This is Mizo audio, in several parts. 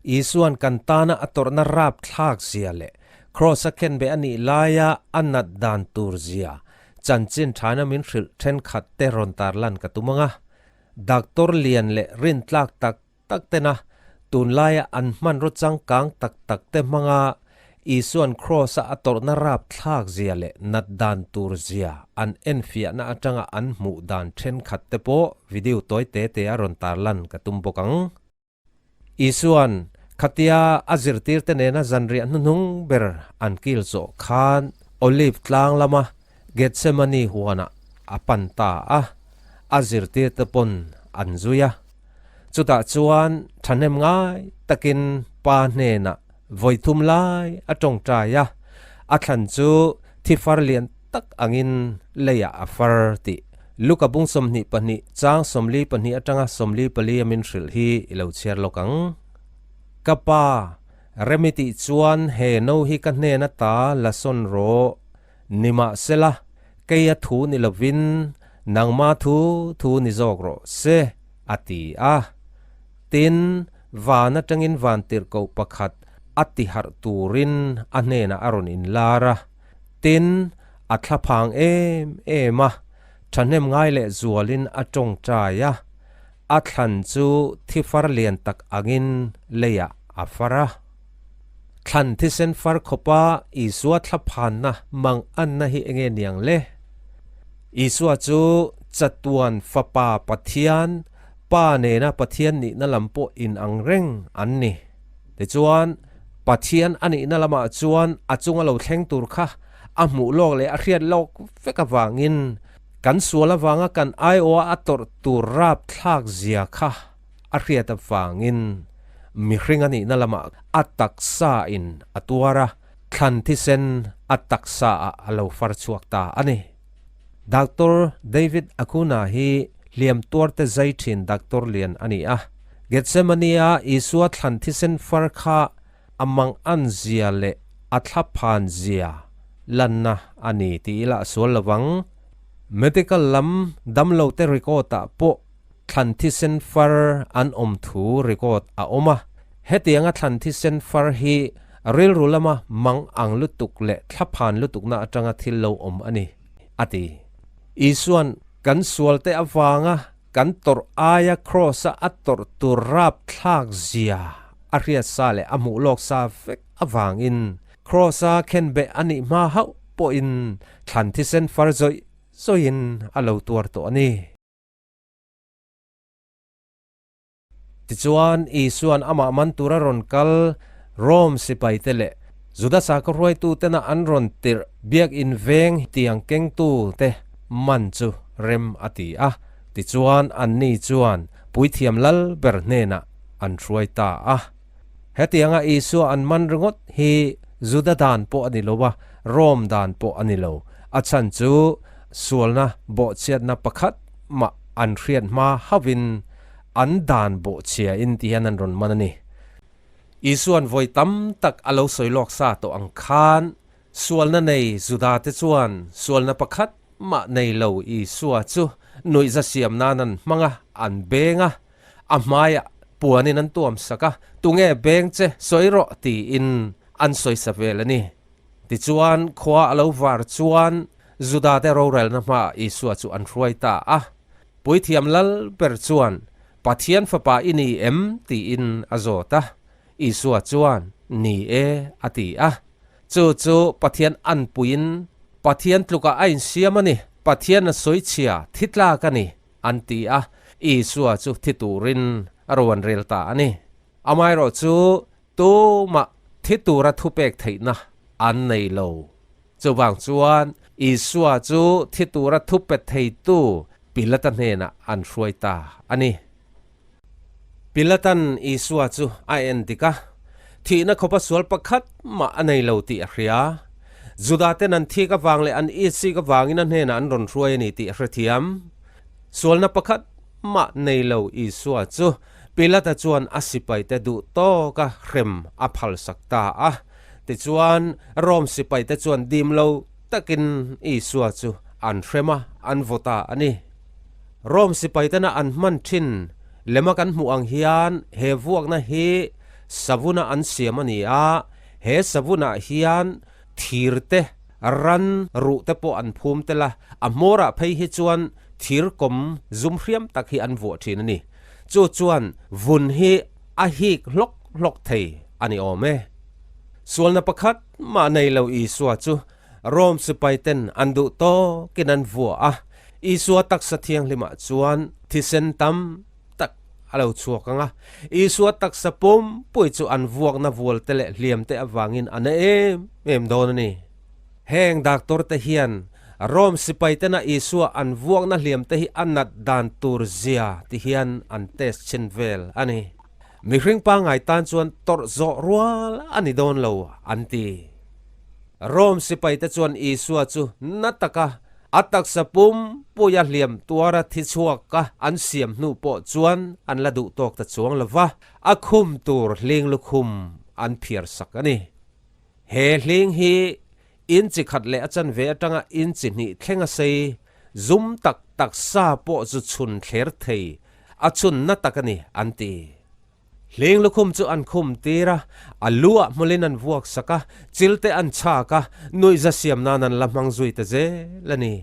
Isuan kan tana a tawrhna rapthlak zia leh Kraws-a khenbeh a nih laia a nat dan tur zia chanchin thaina min hrilh thenkhat te rawn tarlan ka tum ang a. Doctor lian leh rintlak tak tak tena tunlaia an hmanraw changkang tak tak te hmanga Isuan Kraws-a a tawrhna rapthlak zia leh nat dan tur zia an enfiahna atanga an hmuh dan thenkhat te pawh video tawi te te a rawn tarlan ka tum bawk ang. Isuan khatia a zirtirte nena zanriah hnuhnung ber an kil zawh khan Olive tlang lama Gethsemane huanah a pan ta a, a zirtirte pawn an zui a. Chutah chuan thahnem ngai takin Pa hnenah vawi thum lai a tawngtai a, a thlan chu thi far lian tak angin leiah a far tih Luka bung 22 chang 42 atanga 44 a min hrilh hi i lo chhiar lawk ang. Ka Pa, rem i tih chuan he no hi ka hnen ata la sawn rawh. Nimahsela, kei a thu ni lovin nangma thu thu ni zawk rawh se, a ti a. Tin, van atangin vantirhkoh pakhat a ti harh turin a hnenah a rawn inlar a. Tin, a thlaphang em em a, thahnem ngai leh zualin a tawngtai a, a thlan chu thi far lian tak angin leiah a far a. Thlan thisen far khawpa Isua thlaphanna mang anna hi enge niang le? Isua chu chatuan Fapa Pathian, Pa nena Pathian nihna lam pawh inang reng an ni. Tichuan, Pathian a nihna lamah chuan a chunga lo thleng tur kha a hmuh lawk leh a hriat lawk vek avangin kan sual avanga kan aiawha a tawrh tur rapthlak zia kha a hriat avangin mihring a nihna lamah a taksa in a tuar a, thlan thisen a taksa ah a lo far chhuak ta a ni. Doctor David Acuna hi hliam tuarte zai thin doctor lian a ni a. Gethsemane-a Isua thlan thisen far kha a mangan zia leh a thlaphan zia lanna a ni ti ila a sual lovang. Medical lam damlote record-ah pawh Thlan thisen far an awm thu record a awm a, hetianga thlan thisen far hi rilru lama mang ang lutuk leh thlaphan lutukna atanga thil lo awm a ni, a ti. Isuan kan sualte avanga kan tawrh aia Kraws-a a tawrh tur rapthlak zia a hriat sa leh a hmuh lawk sa vek avangin Kraws-a khenbeh a nih hma hauh pawhin thlan thisen far zawih zawihin a lo tuar tawh a ni. Tichuan, Isua'n amah man tura rawn kal Rom sipaite leh Juda sakhaw hruaitutena an rawn tirh biakinn veng tiang kengtute man chu rem a ti a. Tichuan, anni chuan puithiam lal ber hnenah an hruai ta a. Hetianga Isua an man ringawt hi Juda dan pawh a ni lo a, Rom dan pawh a ni lo. A chhan chu sualna bawhchhiatna pakhat mah an hriat hma hauhin an dan bawhchhia in ti hian an rawn man a ni. Isua'n vawi tam tak a lo sawi lawk sa tawh ang khan sualna nei Juda te chuan sualna pakhat mah nei lo Isua chu nuihza siam nan an hmang a, an beng a, a hmaiah puanin an tuam sak a, tunge beng che sawi rawh tiin an sawisa vel a ni. Tichuan khua a lo var chuan Judate rorelna hmaah Isua chu an hruai ta a. Puithiam lal ber chuan, Pathian Fapa i ni em? tiin a zawt a. Isua chuan, Ni e, a ti a. Chu chu Pathian anpuiin Pathian tlukah a insiam a ni, Pathian a sawichhia thi tlak a ni, an ti a. Isua chu thi turin a ro an rel ta a ni. Amaherawhchu tumah thi tura thupek theihna an nei lo. Chuvang chuan Isua chu thi tura thu pe theitu Pilata hnenah an hruai ta a ni. Pilatan Isua chu a en dik a, thihna khawpa sual pakhat mah a nei lo tih a hria. Judaten an thik avang leh an itsik avangin a hnenah an rawn hruai a ni tih a hrethiam. Sualna pakhat mah nei lo Isua chu Pilata chuan a sipaite duh tawka hrem a phalsak ta a. Tichuan, Rom sipaite chuan dim lo takin Isua chu an hrem a, an vaw ta a ni. Rom sipaitena an hman thin lema kan hmuh ang hian he vuakna hi savuna an siam a ni a, he savunah hian thir te, ran ruh te pawh an phum tel a, a hmawrah phei hi chuan thir kawm zum hriam tak hi an vuah thin a ni. Chu chuan vun hi a hik hlawk hlawk thei a ni awm e. Sualna pakhat mah nei lo Isua chu Rome sipai ten an duh tawkin an vuah a, Isua taksa thianghlimah chuan thisen tam tak a lo chhuak ang a, Isua taksa pumpui chu an vuakna vual te leh hliam te avangin a na em em dawn a ni. Heng doctor te hian Rome sipai tena Isua an vuakna hliam te hi a nat dan tur zia ti hian an test chhin vel a ni. Mihring pangngai tan chuan tawrh zawh rual a ni dawn lo an ti. Rome sipaite chuan Isua chu na taka a taksa pum puia hliam tuara thi chhuaka an siam hnu pawh chuan an la duh tawk ta chuang lo va, a khum tur hling lukhum an phiar sak a ni. He hling hi inchi khat leh a chanve atanga inchi hnih thleng a sei, zum tak taksa pawh chu chhun thler thei a chhun na tak a ni an ti. Hling lukhum chu an khum tir a, a lu ah hmulin an vuak sak a, chil te an chhak a, nuihza siam nan an la hmang zui ta zel a ni.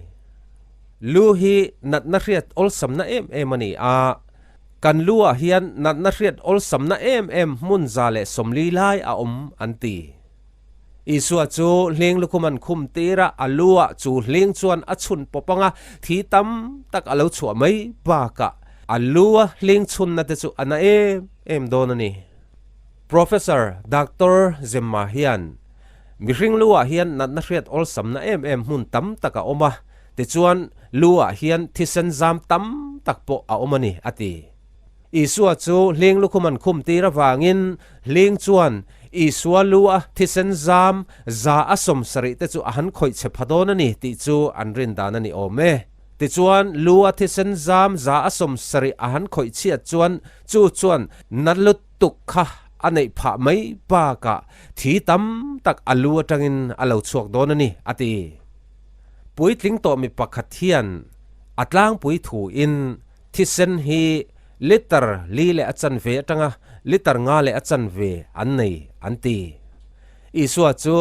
Lu hi natna hriat awlsamna em em a ni a, kan lu ah hian natna hriat awlsamna em em hmun 140 lai a awm an ti. Isua chu hling lukhum an khum tir a, a lu ah chu hling chuan a chhun pawp ang a, thi tam tak a lo chhuah mai bakah a lu a hling chhunna te chu a na em em dawn a ni. Professor Doctor Zemma hian mihring lu ah hian natna hriat awlsamna em em hmun tam tak a awm a, tichuan lu ah hian thisen zam tam tak pawh a awm a ni, a ti. Isua chu hling lukhum an khum tir avangin hling chuan Isua lu a thisen zam 70% te chu a han khawih chhe pha dawn a ni tih chu an rin dan a ni awm e. Tichuan lu a thisen zam 70% a han khawih chhiat chuan chu chuan na lutuk kha a neih phah mai bakah thi tam tak a lu atangin a lo chhuak dawn a ni, a ti. Puitling tawh mi pakhat hian a tlangpui thuin Thisen hi litre li leh a chanve atanga litre nga leh a chanve an nei an ti. Isua chu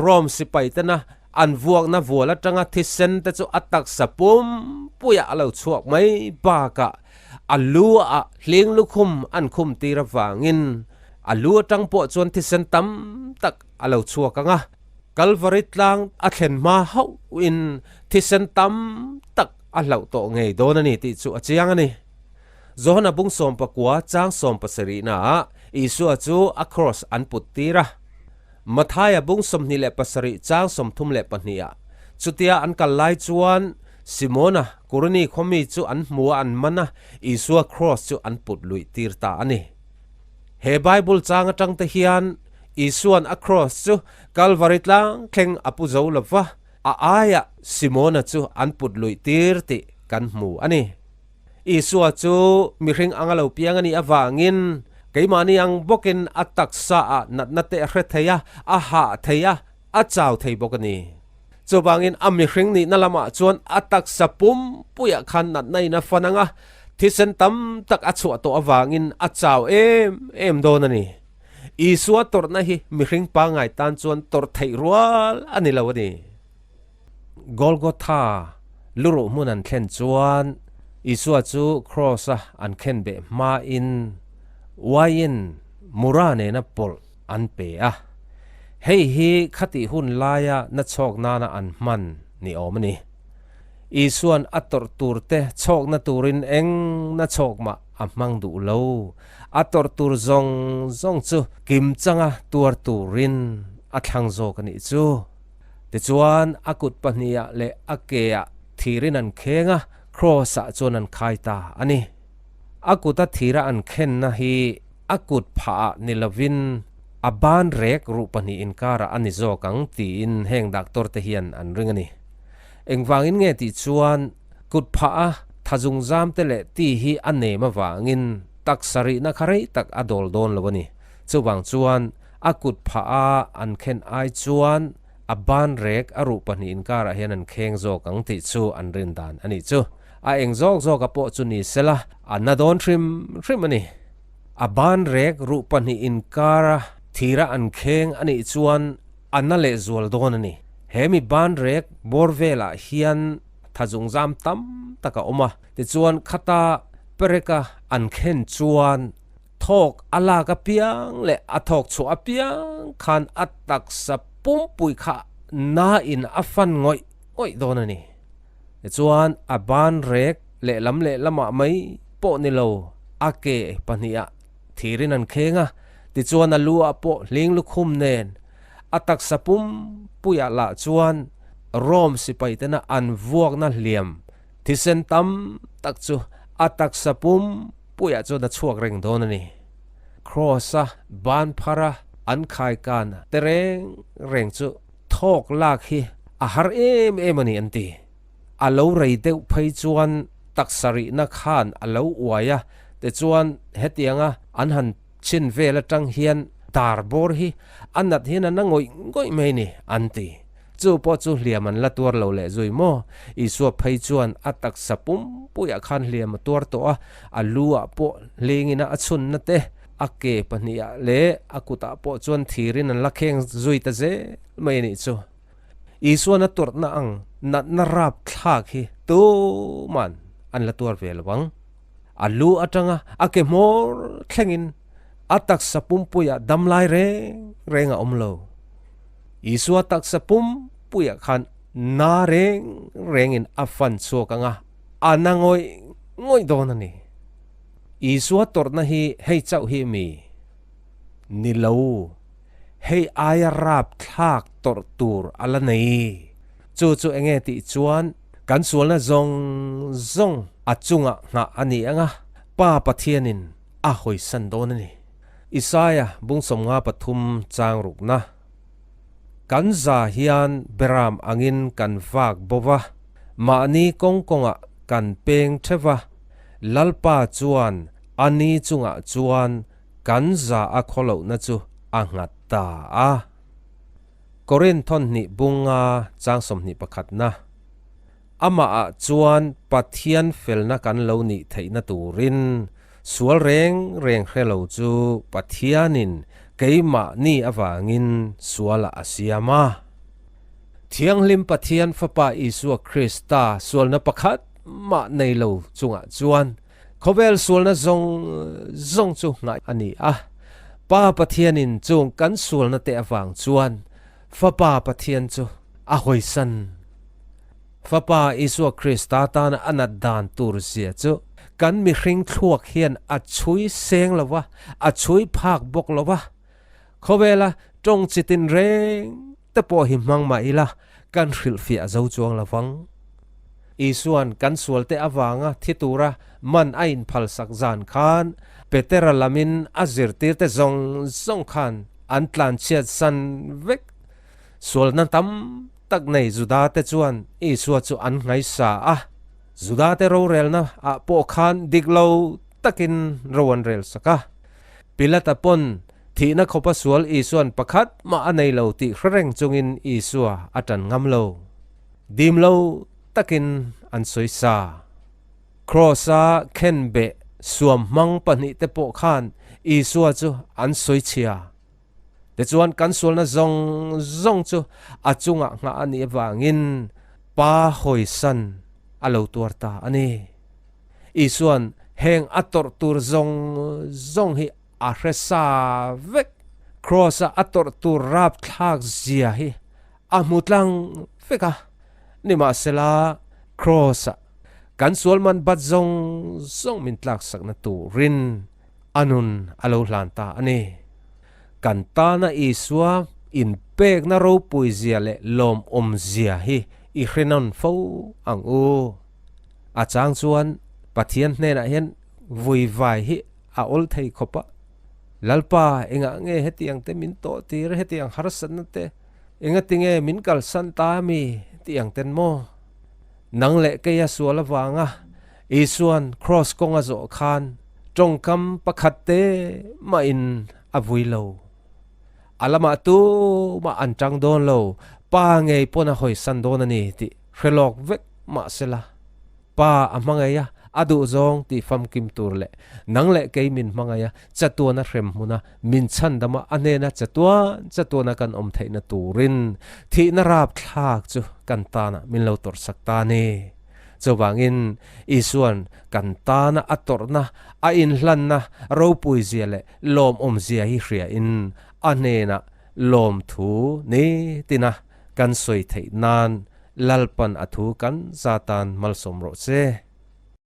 Rome sipai tena an vuakna vual atanga thisen te chu a taksa pumpuiah a lo chhuak mai bakah a lu ah hling lukhum an khum tir avangin a lu atang pawh chuan thisen tam tak a lo chhuak ang a. Kalvari tlang a thlen hma hauhin thisen tam tak A hlauh tawh ngei dawn a ni tih chu a chiang a ni. Johana bung 19 chang 70 naah Isua chu a kraws an put tir a. Mathaia bung 27 chang 32 ah chutia an kal lai chuan Simona, Kurini khawmi chu an hmu a an man a, Isua kraws chu an put luih tir ta a ni. He Bible chang atang te hian Isua'n a kraws chu Kalvari tlang thleng a pu zo lo va, A aiah Simona chu an put luih tir tih kan hmu a ni. Isua chu mihring anga lo piang a nih avangin keimahni ang bawkin a taksa ah natna te a hre thei a, a hah thei a, a chau thei bawk a ni. Chuvangin a mihring nihna lamah chuan a taksa pumpuiah khan natna in a fan ang a, thisen tam tak a chhuah tawh avangin a chau em em dawn a ni. Isua tawrhna hi mihring pangngai tan chuan tawrh theih rual a ni lo a ni. Golgotha luruh hmun an thlen chuan Isua chu kraws-a an khen beh hmain uaiin mura nena pawlh an pe a. Hei hi khatih hun laia nachhawk nana an hman ni awm a ni. Isua'n a tawrh turte chhawkna turin eng nachhawk mah a hmang duh lo. A tawrh tur zawng zawng chu kim changa tuar turin a thlang zawk a nih chu. Tichuan, a kut pahniha leh a keah thirin an kheng a, kraws-ah chuan an khai ta a ni. A kuta thira an khenna hi a kut phahah ni lovin a ban rek ruh pahnih inkarah a ni zawk ang tiin heng doctor te hian an ring a ni. Engvangin nge tih chuan kut phah a thazung zam te leh ti hi a nem avangin taksa rihna kha rei tak a dawl dawn lo a ni. Chuvang chuan a kut phah a an khen ai chuan a ban rek a ruh pahnih inkarah hian an kheng zawk ang tih chu an rin dan a nih chu. A eng zawk zawka pawh chu ni sela a na dawn hrim hrim a ni. A ban rek ruh pahnih inkara thira an kheng a nih chuan a na lehzual dawn a ni. He mi ban rek bawr velah hian thazungzam tam tak a awm a, tichuan khata pereka an khen chuan thawk a lak apiang leh a thawk chhuah apiang khan a taksa pumpui kha nain a fan ngawih ngawih dawn a ni. Tichuan a ban rek lehlam lehlamah mai pawh ni lo a ke pahnihah thirin an kheng a, tichuan a lu ah pawh hling lukhum nen a taksa pumpuiah lah chuan Rome sipai tena an vuakna hliam thisen tam tak chu a taksa pumpuiah chuan a chhuak reng dawn a ni. Kraws-a ban phara an khaikan te reng reng chu thawk lak hi a har em em a ni an ti. A lo rei deuh phei chuan taksa rihna khan a lo uai a, tichuan hetianga an han chhin vel atang hian dar bawr hi a nat hian a na ngawih ngawih mai ni an ti. Chu pawh chu hliam an la tuar lo leh zui maw? Isua phei chuan a taksa pumpuiah khan hliam a tuar tawh a, a lu ah pawh hlingin a chhunna te, a ke pahnihah leh a kutah pawh chuan thirin an la kheng zui ta zel mai a nih chu. Isuan a tuarhna ang natna rap thlak hi tuman an la tuar ve lo ang. A lu atanga a ke hmawr thlengin a taksa pumpuiah damlai reng reng a awm lo. Isua taksa pumpuiah khan na reng rengin a fan chhuak ang a, a na ngawih ngawih dawn a ni. Isua tawrhna hi hei chauh hi mi ni lo. Hei aia rap thlak tawrh tur a la nei. Chu chu enge tih chuan kan sualna zawng zawng a chungah nghah a ni ang a, Pa Pathianin a hawisan dawn a ni. Isaia bung 53 chang rukna. Kan za hian beram angin kan vak bo va, mahni kawng kawngah kan peng theuh va, Lalpa chuan a ni chungah chuan Kan za a khawlohna chu a nghat ta a. Korinth thawnhnih bunga chang 21 pakhatna, Amahah chuan Pathian felna kan lo nih theihna turin sual reng reng hre lo chu Pathianin keimahni avangin sualah a siam a. Thianghlim Pathian Fapa Isua Krista sualna pakhat mah nei lo chungah chuan Khawvel sualna zawng zawng chu nghah a ni a. Pa Pathianin chung kan sualna te avang chuan Fapa Pathian chu a hawisan. Fapa Isua Krista tana a nat dan tur zia chu kan mihring thluak hian a chhui seng lo va, a chhui phak bawk lo va. Khawvela tawng chi tin reng te pawh hi hmang mah ila kan hrilhfiah zo chuang lo vang. Isuan kan sualte avanga thi tura man a inphalsak zan khan Petera lamin a zirtirte zawng zawng khan an tlanchhiat san vek. Sualna tam tak nei Judate chuan Isua chu an nghaisa a, Judate rorelna ah pawh khan dik lo takin ro an relsak a. Pilata pawn Thihna khawpa sual Isua'n pakhat mah a nei lo tih hre reng chungin Isua a ṭan ngam lo. Dim lo takin an sawi sa. Kraws-a khenbeh suam hmang pahnihte pawh khan Isua chu an sawi chhia. Tichuan kan sualna zawng zawng chu a chungah nghah a nih avangin Pa hawisan a lo tuar ta a ni. Isua'n heng a tawrh tur zawng zawng hi A hre sa vek. Kraws-a a tawrh tur rapthlak zia hi a hmu tlang vek a. Nimahsela, Kraws-a kan sual man bat zawng zawng min tlaksakna turin a nun a lo hlan ta a ni. Kan tana Isua inpekna ropui zia leh lawmawm zia hi i hre nawn fo ang u. A chang chuan Pathian hnenah hian vuivai hi a awl thei khawp a, Lalpa, engah nge hetiang te min tawh tir, hetiang harsatna te, engatinge min kalsan ta ami tih ang ten maw? Nang leh keia sual avanga Isua'n kraws kawng a zawh khan tawngkam pakhat te mahin a vui lo. A lamah tumah an tang dawn lo, Pa ngei pawn a hawisan dawn a ni tih hre lawk vek mahsela, Pa a hmangaih a, A duhzawng tih famkim tur leh nang leh kei min hmangaih a, chatuana hrem hmuna min chhandama a hnena chatuan chatuana kan awm theihna turin thihna rapthlak chu kan tana min lo tawrhsak ta a ni. Chuvangin Isua'n kan tana a tawrhna, a inhlanna ropuizia leh lawmawmzia hi hriain a hnenah lawmthu nitina kan sawi theih nan Lalpan a thu kan za tan malsawm rawh se.